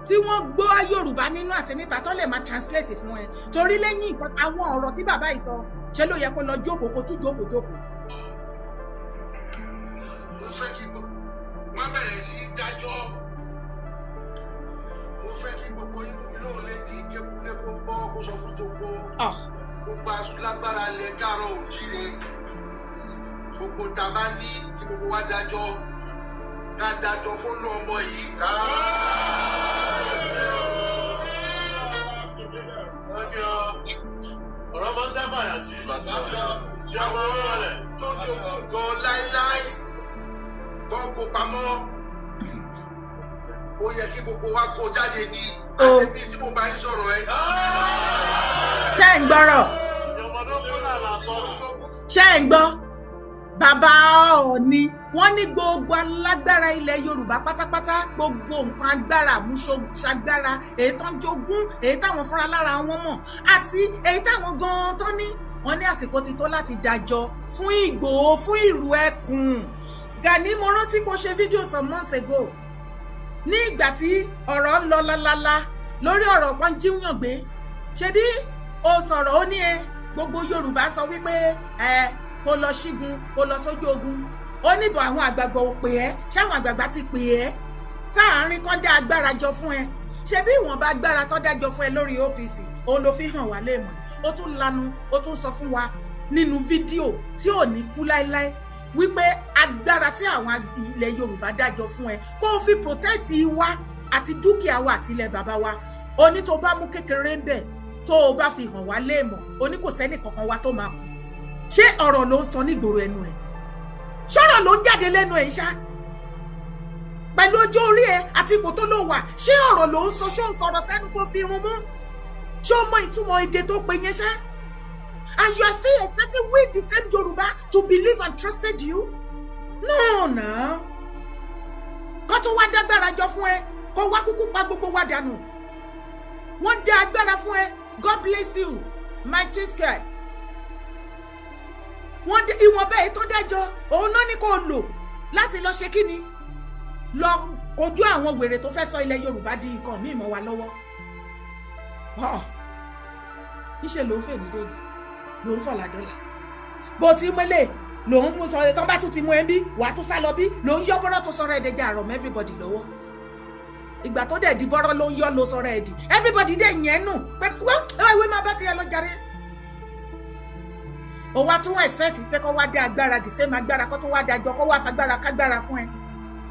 Speaker 3: tí wọ́n gbọ́ Yorùbá nínú àti níta tó lè máa translate fún ẹ? Torí lẹ́yìn nǹkan àwọn ọ̀rọ̀ tí bàbá yìí sọ, ṣé ló yẹ kó lọ jókòó, kó tún jókòó jókòó.
Speaker 5: Mo fẹ́ kí gbogbo wọn bẹ̀rẹ̀ sí í dájọ́. Mo fẹ́ kí gbogbo yín mi lóun lé ní kékulé kó gbọ́, kó sọ fún gbogbo gbogbo alágbára ilẹ̀ káàárọ̀ òjíire, gbogbo tá a bá ní, kí gbogbo wa dájọ́, ká dájọ́ fún ọmọ yìí.
Speaker 6: Ọ̀rọ̀ máa ń sábà yàtí.
Speaker 5: Àwọn tó jogún nǹkan láéláé tó ń kó pamọ́, ó yẹ kí gbogbo wa kó jáde ní àti bí tí mo bá ń sọ̀rọ̀ ẹ.
Speaker 3: Ṣé ń gbọ́rọ̀? Ṣé ń gbọ́? Bàbá Ọọ̀ni, wọ́n ní gbogbo alágbára ilẹ̀ Yorùbá pátápátá, gbogbo nǹkan agbára àmúṣagbára, èyí tó ń jogún, èyí táwọn fúnra lára wọn mọ̀, àti èyí táwọn gan-an tó ní, wọ́n ní àsìkò ti tó láti dájọ́ fún Ìgbòho, fún ìrù ẹkùn. Gani, mo rántí pé ó ṣe fídíò some months ago, ní ìgbà tí ọ̀rọ̀ ń lọ lálálá lórí ọ̀rọ̀ pọ́n jíyàn gbé. Ṣebí ó sọ̀rọ̀, ó ní ẹ gbogbo Yorùbá sọ wípé ẹ kó lọ ṣígun, kó lọ sójú ogun. Ó níbọ̀ àwọn àgbààgbà ò pè ẹ́. Ṣáwọn àgbààgbà ti pè ẹ́ sáàárín kan dá agbára jọ fún ẹ? Ṣebí ìwọ̀nba agbára tó dájọ́ fún ẹ lórí OPC, òun ló fi hàn wá léèmọ̀. Ó tún lanu, ó tún sọ fún wa nínú fídíò tí ò ní kú láéláé wípé agbára tí àwọn ilẹ̀ Yorùbá dájọ́ fún ẹ kó o fi protect wa àti dúkìá wa àti ilẹ̀ bàbá wa, ó ní tó bá mú kékeré ń bẹ̀, tó o bá fi hàn wá léèmọ̀, ó ní kò sẹ́nì kankan wa tó máa kú. Ṣé ọ̀rọ̀ ló ń sọ nígboro ẹnu ẹ̀? Ṣọ́rọ̀ ló ń jáde lẹ́nu ẹ̀ ṣá? Pẹ̀lú ọjọ́ orí ẹ àti ipò tó lò wà, ṣé ọ̀rọ̀ ló ń sọ? Ṣó ń sọ̀rọ̀ sẹ́nu kó fi irun mú? Ṣé o mọ ìtumọ̀ èdè tó pe yẹn ṣá? And you are still expecting we, the same Yoruba, to believe and trusted you? No, no. Kó tó wá dágbára jọ fún ẹ, kó wá kúkú pa gbogbo wa dànù. Wọ́n dá agbára fún ẹ. God bless you, my tiske. Wọ́n ìwọ̀nba èyí tó dájọ́ òun náà ní kó lò láti lọ ṣe kíni, lọ kojú àwọn wèrè tó fẹ́ sọ ilẹ̀ Yorùbá di nǹkan míì mọ́ wa lọ́wọ́. Níṣẹ́ ló ń fè ní dòní, ló ń fọ̀lá dọ́là, bó ti mọ́lẹ̀ ló ń sọ tán, bá tún ti mú ẹ bí, wàá tún sá lọ bí, ló ń yọ bọ́rọ̀ tó sọ̀rọ̀ ẹ̀dẹ̀jà àrọ̀ mọ́ everybody lọ́wọ́. Ìgbà tó dẹ̀ di bọ́rọ̀ ló ń yọ, ló sọ̀rọ̀ ẹ̀dì, everybody dẹ̀ yẹn nù pé wọ́n ìwé máa bá tiẹ̀ lọ jàre. Ó wá tún expect pé kó wá dé agbára, the same agbára, kó tún wá dájọ́, kó wá fagbára kágbára fún ẹ,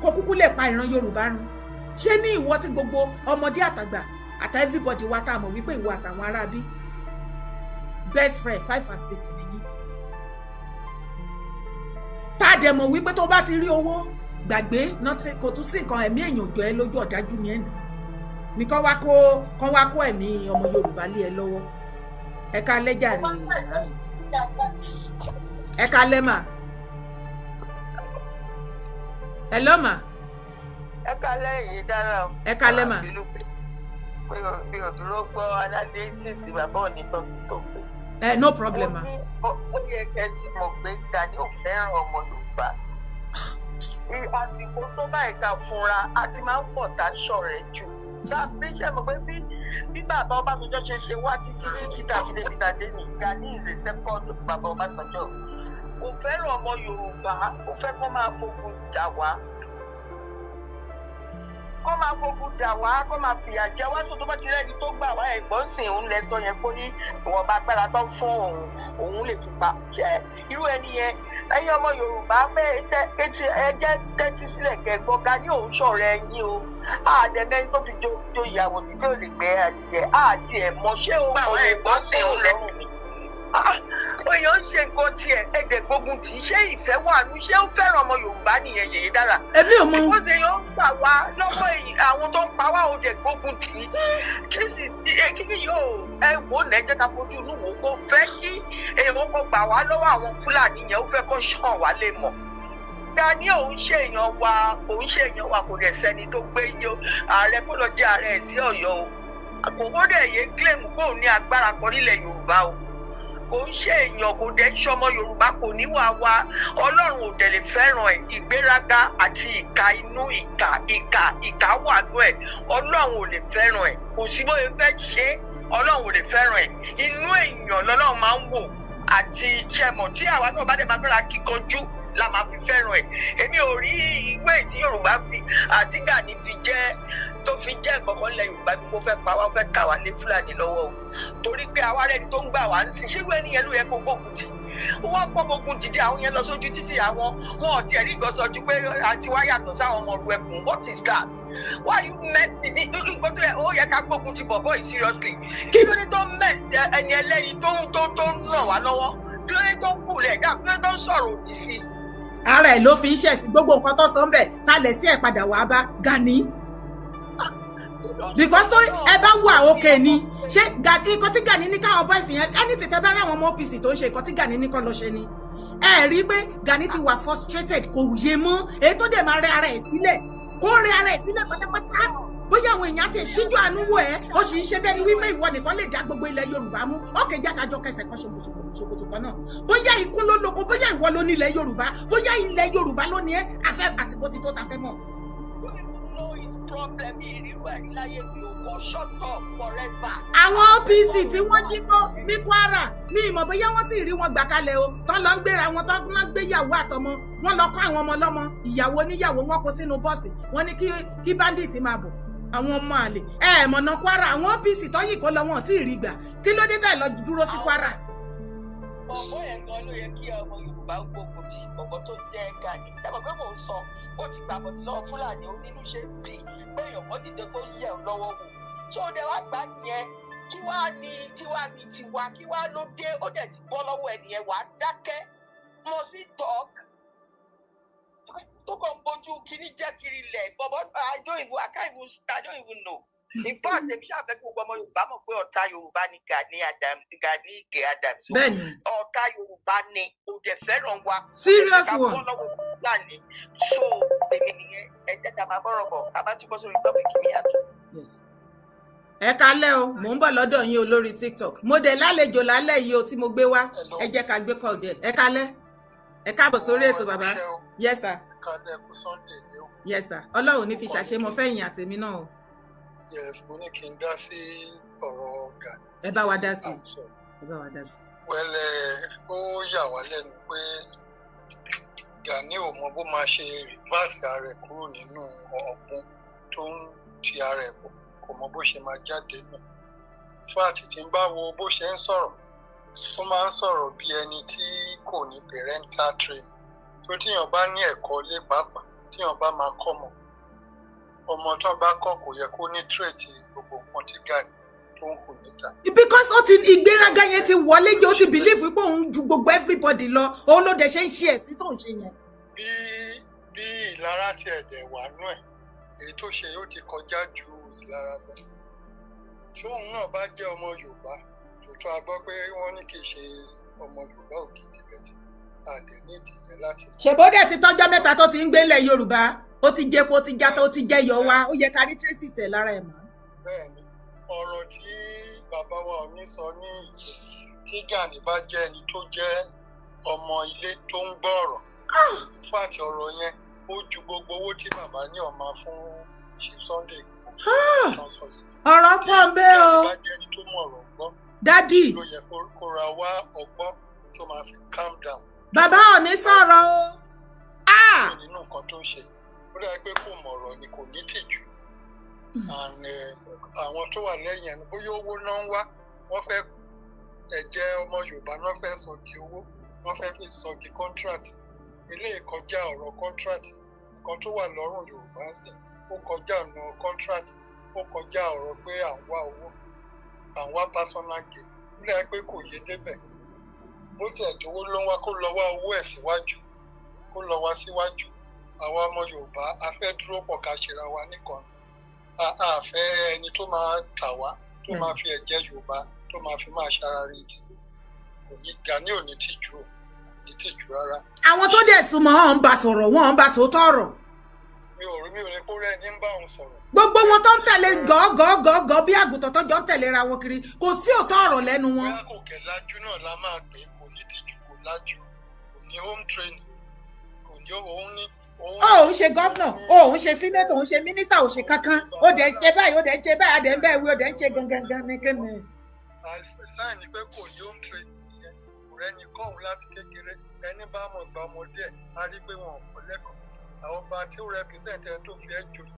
Speaker 3: kó kúkú lè pa ìran Yorùbá run. Ṣé ní ìwọ tí gbogbo ọmọdé àtàgbà àtà everybody wa tá a mọ̀ wípé ìwọ àtàwọn aráabí best friend five and six nìyí, tá a dẹ̀ mọ̀ wípé tó bá ti rí owó gbàgbé, kò tún sí nǹkan ẹ̀mí èèyàn jọ ẹ́ lójú, ọ̀dájú ni ẹ̀ nà ní kọ́ wá kó ẹ̀mí ọmọ Yorùbá lé ẹ lọ́wọ́. Ẹ ká lẹ́jà rí, ẹ ká lẹ́ mà. Hello mà.
Speaker 7: Ẹ kálẹ́ yìí dára o.
Speaker 3: Ẹ kálẹ́ mà.
Speaker 7: Pé mi ò dúró gbọ́ aládé sísì bàbá òní tó tó pé.
Speaker 3: Ẹ no problem ma.
Speaker 7: Ó yẹ kẹ́ ti mọ̀ pé Gani ò fẹ́ràn ọmọ Yorùbá. Àsìkò tó báyìí ká fúnra a ti máa ń fọ̀tá ṣọ̀rẹ́ jù. Tàbí ṣe mọ̀ pé bí bàbá Ọbásanjọ́ ṣe ṣe wá títí títí tàbí débi tàdé ní, Gani is the second bàbá Ọbásanjọ́. Kò fẹ́ràn ọmọ Yorùbá, ó fẹ́ kó máa fogun jà wá, kó máa fogun jà wá, kó máa fìyà jẹ wá. Tó bá ti rẹ́ni tó gbà wá, ẹ̀gbọ́n sìn òun lẹ sọ yẹn, kó ní ìwọ̀nba agbára tó fún òun, òun lè fi pa ẹ irú ẹni yẹn. Ẹ̀yin ọmọ Yorùbá, ẹ jẹ́ tẹ́tí sílẹ̀ kẹ́gbọ́n. Gani òun sọ̀rọ̀ ẹ̀yin o, àdẹ̀mẹ́ni tó fi jo ìyàwó títí ò lè gbé adìyẹ àti ẹ̀ mọ̀ ṣé o kò lè gbọ́ sí òun lẹ́nu. Èèyàn ń ṣe nǹkan tiẹ̀, ẹ̀dẹ̀ gbógun tì í. Ṣé ìfẹ́ wà ní? Ṣé ó fẹ́ràn ọmọ Yorùbá nìyẹn, yèyé dára?
Speaker 3: Èmi ò mọ.
Speaker 7: Because èèyàn ń gbà wá lọ́wọ́ àwọn tó ń pa wá, ó dẹ̀ gbógun tì í. This is kíkí yóò ẹ wò ó nẹ́, jẹ́ ká fojú inú wò ó. Kó fẹ́ kí èèyàn kó gbà wá lọ́wọ́ àwọn Fúlàní yẹn, ó fẹ́ kó ṣàn wá lè mọ̀. Gani òun ṣe èèyàn wa, òun ṣe èèyàn wa, kò dẹ̀ sẹ́ni tó gbé yó ààrẹ kó lọ jẹ́ ààrẹ ẹ̀ sí Ọ̀yọ́ o. Kò ó dẹ̀ yé claim pé òun ní agbára kan nílẹ̀ Yorùbá o. Kò ń ṣe èèyàn, kò dẹ̀ ń ṣọmọ Yorùbá, kò níwà wa. Ọlọ́run ò dẹ̀ lè fẹ́ràn ẹ̀. Ìgbéraga àti ìka inú, ìka ìka ìka wà nú ẹ̀. Ọlọ́run ò lè fẹ́ràn ẹ̀. Kò sí bóyá fẹ́ ṣe é, Ọlọ́run ò lè fẹ́ràn ẹ̀. Inú èèyàn lọ́lọ́run máa ń wò àti ṣẹmọ̀ tí àwa náà bá dẹ̀ máa fẹ́ra kíkanjú la máa fi fẹ́ràn ẹ̀. Èmi ò rí ìwé tí Yorùbá fi àti Gani fi jẹ́ tó fi jẹ́ nǹkan kan lẹ̀ Yorùbá bí kò fẹ́ pa wá, fẹ́ kà wá lé Fúlàní lọ́wọ́ o, torí pé àwa rẹ̀ tó ń gbà wá ń sìn. Ṣé ìwé nìyẹn ló yẹ kó gbógun tì? Wọ́n pọ̀ gbógun dìde àwọn yẹn lọ sójú títì, àwọn wọn ò tiẹ̀ rí nǹkan sọ ju pé àti wá yàtọ̀ sáwọn ọmọ ọ̀rọ̀ ẹkùn. What is that? Why you mess ní nǹkan tó yẹ? Ó yẹ ká gbógun ti bọ̀bọ̀ yìí seriously. Kí ló dé tó mess ẹni ẹlẹ́ni tó ń ràn wá lọ́wọ́? Kí ló dé tó ń kù lẹ̀ dá? Kí ló dé tó ń sọ̀rọ̀ òdì sí i?
Speaker 3: Ara ẹ̀ ló fi ń ṣẹ̀sí. Gbogbo nǹkan tó sọ ń bẹ̀ talẹ̀ sí ẹ̀ padà wàá bá Gani, because tó ẹ bá wà òkè ni. Ṣé Gani, nǹkan tí Gani ní káwọn boys yẹn, ẹni tètè bá ráwọn ọmọ OPC tó ń ṣe nǹkan tí Gani ní kọ́ lọ ṣe ni. Ẹ rí i pé Gani ti wà frustrated, kò yé mọ́. Èyí tó dẹ̀ máa rẹ ara ẹ̀ sílẹ̀, kó rẹ ara ẹ̀ sílẹ̀ pátápátá. Bóyá àwọn èèyàn ti ṣíjú àánú wò ẹ́, ó sì ń ṣe bẹ́ẹ̀ ni wípé ìwọ nìkan lè dá gbogbo ilẹ̀ Yorùbá mú. Ókè, jẹ́ kájọ kẹsẹ̀ kan ṣòkòtò kan náà. Bóyá ikú ló lóko, bóyá ìwọ ló ní ilẹ̀ Yorùbá, bóyá ilẹ̀ Yorùbá ló ní ẹ́. Àfẹ́ àsìkò ti tó ta fẹ́ mọ̀.
Speaker 7: Know his problem. Ìrírú ẹ̀ láyé mi ò kó shut up forever.
Speaker 3: Àwọn OPC tí wọ́n jí kó ní Kwara ní ìmọ̀, bóyá wọ́n ti rí wọn gbà kalẹ̀ o. Tán lọ ń gbéra wọn, tán lọ ń gbéyàwó àtọmọ wọn lọ kọ́ àwọn ọmọ ọlọ́mọ, ìyàwó oníyàwó, wọn kó sínú bọ́ọ̀sì wọn ní kí bandit máa bọ̀, àwọn ọmọ àlè ẹ mọ̀nà Kwara. Àwọn OPC tó yìí kó lọ, wọn ò tí ì rí gbà. Kí ló dé tẹ̀ lọ dúró sí Kwara?
Speaker 7: Ọ̀pọ̀ yẹn gan ló yẹ kí ọmọ Yorùbá gbógun ti ọ̀pọ̀ tó jẹ́ Gani. Dábàá pé mò ń sọ, ó ti gbàgbọ́ tí lọ́wọ́ Fúlàní onínú ṣe bí pé èèyàn kan dìde tó yẹ̀ ọ́ lọ́wọ́ wò tó dẹ̀ wá gbà yẹn. Kí wá ní tiwa? Kí wá ló dé? Ó dẹ̀ ti bọ́ lọ́wọ́ ẹnìyẹn, wàá dákẹ́ mọ̀ sí talk tó kàn bójú kíní jẹ́ kiri lẹ̀ bọ̀bọ̀. I don't even, I don't even know. In fact, èmi ṣàfẹ́ kí gbogbo ọmọ Yorùbá mọ̀ pé ọ̀tá Yorùbá ni Gani Adams, Gani Ige Adams.
Speaker 3: Bẹ́ẹ̀ni.
Speaker 7: Ọ̀tá Yorùbá ni, kò dẹ̀ fẹ́ràn wa.
Speaker 3: Serious
Speaker 7: Kò dẹ̀
Speaker 3: one.
Speaker 7: ká bọ́ lọ́wọ́ Fúlàní. So èmi nìyẹn. Ẹ jẹ́ ká máa bọ́rọ̀ bọ̀, ká bá túbọ̀ sórí topic mi àti.
Speaker 3: Yes. Ẹ kalẹ́ o, mò ń bọ̀ lọ́dọ̀ yín o lórí TikTok. Mo dẹ̀ lálejò lálẹ́ yìí o tí mo gbé wá. Ẹ jẹ́ ká gbé call díẹ̀. Ẹ kalẹ́, ẹ káàbọ̀ sórí ètò, bàbá. Yes sir.
Speaker 4: Kalẹ̀ kú Sunday ni ó.
Speaker 3: Yes sir. Ọlọ́run ní fi ṣàṣemọ fẹ́yìn àtèmi náà o.
Speaker 4: Yes, mo ní kí n dá sí ọ̀rọ̀ Gani.
Speaker 3: Ẹ bá wa dá sí.
Speaker 4: À ń sọ.
Speaker 3: Ẹ bá wa dá sí.
Speaker 4: Wẹ́lẹ̀, ó yà wá lẹ́nu pé Gani ò mọ bó máa ṣe reverse ara ẹ̀ kúrò nínú ọ̀gbun tó ń ti ara ẹ̀ bọ̀. Kò mọ bó ṣe máa jáde nù. Fact, tí n bá wo bó ṣe ń sọ̀rọ̀, ó máa ń sọ̀rọ̀ bí ẹni tí kò ní parental training. Tó tíyàn bá ní ẹ̀kọ́ lé pàápàá, tíyàn bá máa kọ́ ọmọ, ọmọ tán bá kọ́ kò yẹ kó ní trait gbogbo nǹkan tí Gani tó ń hù níta.
Speaker 3: Because ó ti ìgbéraga yẹn ti wọlé jẹ́, ó ti believe pé òun ju gbogbo everybody lọ. Òun ló dẹ̀ ṣe ń ṣe ẹ̀sìn tó ń ṣe yẹn.
Speaker 4: Bí ìlara tiẹ̀ dẹ̀ wà nú ẹ̀, èyí tó ṣe ó ti kọjá ju ìlara lọ. Tóun náà bá jẹ́ ọmọ Yorùbá tòótọ́, a gbọ́ pé wọ́n ní kì í ṣe ọmọ Yorùbá ògidì bẹ̀tì àdẹ̀ nídìí yẹn láti mọ̀.
Speaker 3: Ṣèbó dẹ̀ ti tọ́jọ́ mẹ́ta tó ti ń gbé ilẹ̀ Yorùbá, ó ti jẹpo, ó ti jata, ó ti jẹyọ wa, ó yẹ ká rí traces ẹ̀ lára ẹ̀ mọ́.
Speaker 4: Bẹ́ẹ̀ ni, ọ̀rọ̀ tí bàbá wa Ọọ̀ni sọ ní ìjẹ́, tí Gani bá jẹ́ ẹni tó jẹ́ ọmọ ilé tó ń gbọ́ ọ̀rọ̀, in fact, ọ̀rọ̀ yẹn ó ju gbogbo owó tí bàbá ní ọ̀ma fún Chief Sunday Igboho tó ń sọ yìí.
Speaker 3: Ọ̀rọ̀ pọ̀ ń bẹ́ o.
Speaker 4: Gani bá jẹ́ ẹni tó mọ̀ ọ̀rọ̀ gbọ́,
Speaker 3: Daddy.
Speaker 4: ló yẹ kó ra wá ọgbọ́n tó máa fi calm down
Speaker 3: Bàbá Ọọ̀ni sọ̀rọ̀ o. Ah!
Speaker 4: kúrò nínú nǹkan tó ń ṣe. Ó dàbí pé kò mọ̀ ọ̀rọ̀ ni, kò ní tìjú. And àwọn tó wà lẹ́yìn ẹni, bóyá owó náà ń wá, wọ́n fẹ́ ẹ̀jẹ̀ ọmọ Yorùbá náà fẹ́ sọ di owó, wọ́n fẹ́ fi sọ di contract. Eléyìí kọjá ọ̀rọ̀ contract. Nǹkan tó wà lọ́rùn Yorùbá ń sìn, ó kọjá ọ̀nà contract, ó kọjá ọ̀rọ̀ pé à ń wá owó, à ń wá personal gain. Ó dàbí pé kò yé débẹ̀. Bó tiẹ̀ jówó ló ń wá, kó lọ wá owó ẹ̀ síwájú, kó lọ wá síwájú. Àwa ọmọ Yorùbá a fẹ́ dúró pọ̀ ká ṣera wa nìkan. A fẹ́ ẹni tó máa tà wá, tó máa fi ẹ̀jẹ̀ Yorùbá tó máa fi máa ṣara rí di. Kò ní, Gani ò ní tìjú o, kò ní tìjú rárá.
Speaker 3: Àwọn tó dẹ̀ súnmọ́ ọ̀ ń bá sọ̀rọ̀, wọ́n ń bá sòótọ́ ọ̀rọ̀.
Speaker 4: Mi ò rí kó rẹ́ ní ń bá òun sọ̀rọ̀.
Speaker 3: Gbogbo wọn tó ń tẹ̀lé gọ́gọ́gọ́gọ́ bí àgùntàn tó jọ ń tẹ̀léra wọn kiri, kò sí òótọ́ ọ̀rọ̀ lẹ́nu wọn.
Speaker 4: Bóyá kò kẹ̀ lájú náà la máa pè é, kò ní tìjú, kò lájú, kò ní home training, kò ní òun ní òun.
Speaker 3: Ó ń ṣe governor, ó ń ṣe senator, ó ń ṣe mínísítà, ó ṣe kankan, ó dẹ̀ ń ṣe báyìí, ó dẹ̀ ń ṣe báyìí, adẹ̀ ń bẹ́ẹ̀ wí, ó dẹ̀ ń ṣe gangan ní kíni.
Speaker 4: Sign ni pé kò ní home training nìyẹn. Kò rẹ́ni kọ́ òun láti kékeré. Ẹni bá mọ̀ gba ọmọdé ẹ̀ á rí pé wọn ò kọ́ lẹ́kọ̀ọ́. Àwọn ọba tí ó represent ẹni tó fi ẹ́ joyè.